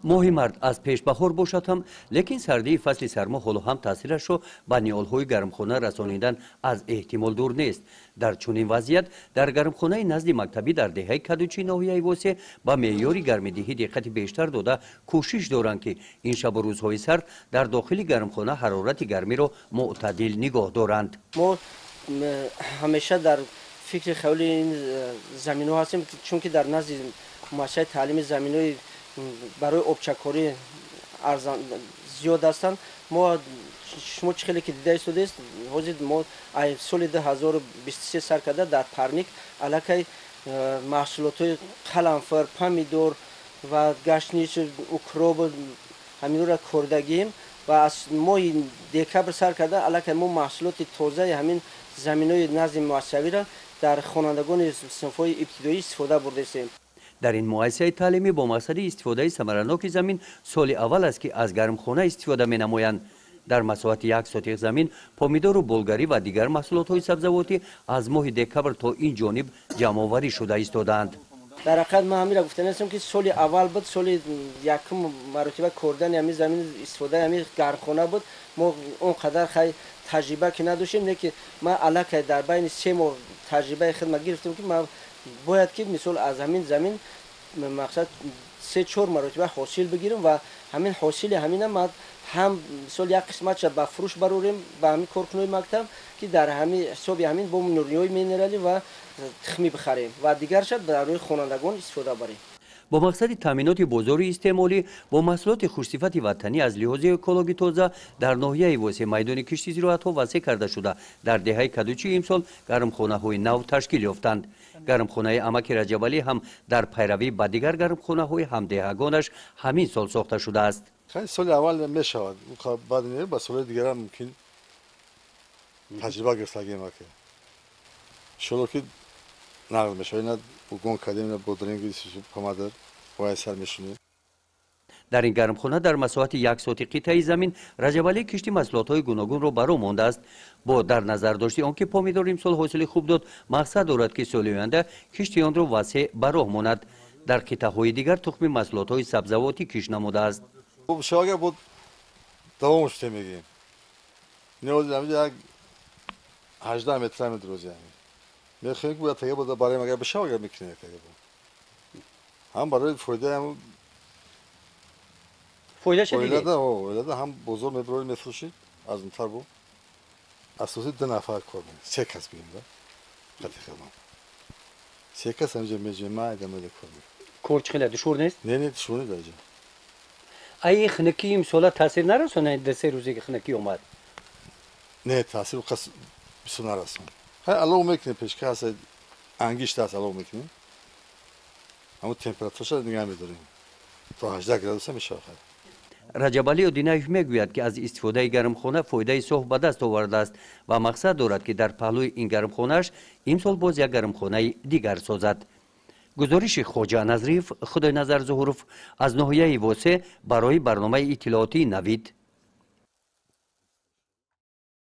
Моҳи март аз пешбаҳор бошад ҳам, лекин сардии фасли сармо ҳоло ҳам таъсирашро ба ниҳолҳои гармхона расонидан аз эҳтимол дур нест. Дар чунин вазъият дар гармхонаи назди мактабӣ дар деҳаи Кадучи ноҳияи Восеъ ба меъёри гармидиҳӣ диққати бештар дода, кӯшиш доранд, ки ин шабу рӯзҳои сард дар дохили гармхона ҳарорати гармиро мӯътадил нигоҳ доранд. Мо ҳамеша дар фикри хаёли ин заминҳо ҳастем, чунки дар назди муассисаи таълими заминҳои барои обчакорӣ зиёд ҳастанд. Мо, шумо чӣ хеле ки дида истодааст, ҳозир мо соли 2023 сар карда дар парник аллакай маҳсулотҳои қаламфур, помидор ва гаштниш, укроп, ҳаминро кордагием ва аз моҳи декабр сар карда аллакай мо маҳсулоти тозаи ҳамин заминҳои назди муассисавиро дар хонандагони синфҳои ибтидоӣ истифода бурдаистем. Дар ин муассисаи таълимӣ бо мақсади истифодаи самараноки замин соли аввал аст, ки аз гармхона истифода менамоянд. Дар масоҳати 1 сотих замин помидору болгарӣ ва дигар маҳсулотҳои сабзавотӣ аз моҳи декабр то ин ҷониб ҷамъоварӣ шуда истодаанд. Дар ҳақиқат, ман ҳаминро гуфта нестам, ки соли аввал буд, соли якум маротиба кордани ҳамин замин, истифодаи ҳамин гармхона буд. Мо он қадар хай таҷриба ки надоштем, не ки ман аллакай дар байни 3 моҳ таҷрибаи хидмат гирифтем, ки ман бояд ки мисол аз ҳамин замин мақсад се чор маротиба ҳосил бигирем ва ҳамин ҳосили ҳамина ман ҳам мисол як қисматша ба фурӯш барорем ба ҳамин коркунои мактаб, ки дар ҳамин ҳисоби ҳамин бо нуриҳои минералӣ ва тухмӣ бихарем ва дигарша барои хонандагон истифода барем. Бо мақсади таъминоти бозори истеъмолӣ бо маҳсулоти хушсифати ватанӣ, аз лиҳози экологӣ тоза, дар ноҳияи Восеъ майдони кишти зироатҳо васеъ карда шуда, дар деҳаи Кадучи имсол гармхонаҳои нав ташкил ёфтанд. Гармхонаи амаки Раҷабалӣ ҳам дар пайравӣ ба дигар гармхонаҳои ҳамдеҳагонаш ҳамин сол сохта шудааст. Соли аввал мешавад, баъд ба соли дигарам мумкин таҷриба гирифтагем, ака, иншолло, ки нағз мешавад. Ина угон кардем, ина бодринг, помидор бояд сар мешунем. Дар ин гармхона дар масоҳати 1 сотих қитъаи замин Раҷабалӣ кишти маҳсулотҳои гуногунро баро мондааст. Бо дар назар дошти он ки помидор имсол ҳосили хуб дод, мақсад дорад, ки соли оянда кишти онро васеъ ба роҳ монад. Дар қитъаҳои дигар тухми маҳсулотҳои сабзавотӣ кишт намудааст. Шога буд, давом шуде мегӯем. Як 18 метра медрози мехоҳем, ки бояд тага буда барем. Агар бишава, агар мекунем, тага ҳам барои фоида, ҳам фоидаша дидед? Оилада ҳам бозор мебарорӣ, мефурӯшӣ, арзонтар. Бу асоси ду нафар кор мекунем, се кас бигем да, қати хидмат се кас ҳамҷа меҷем, майда майда кор мекунем. Кор чӣ хеле душвор нест? Не, не, душвор нест даҷа. Ай, хунукӣ имсола таъсир нарасонад? Дар 3 рӯзе ки хунукӣ омад. Не, таъсир қас бисёр нарасон. Хай, алов мекунем, пешка ҳаст, ангишт аст, алов мекунем, ҳамон температураша нигаҳ медорем, то 18 градуса мешавад, хай. Раҷабалӣ Одинаев мегӯяд, ки аз истифодаи гармхона фоидаи соф ба даст овардааст ва мақсад дорад, ки дар паҳлӯи ин гармхонааш имсол боз як гармхонаи дигар созад. Гузориши Хоҷа Назриев, Худойназар Зуҳуров аз ноҳияи Восеъ барои барномаи иттилоотии «Навид».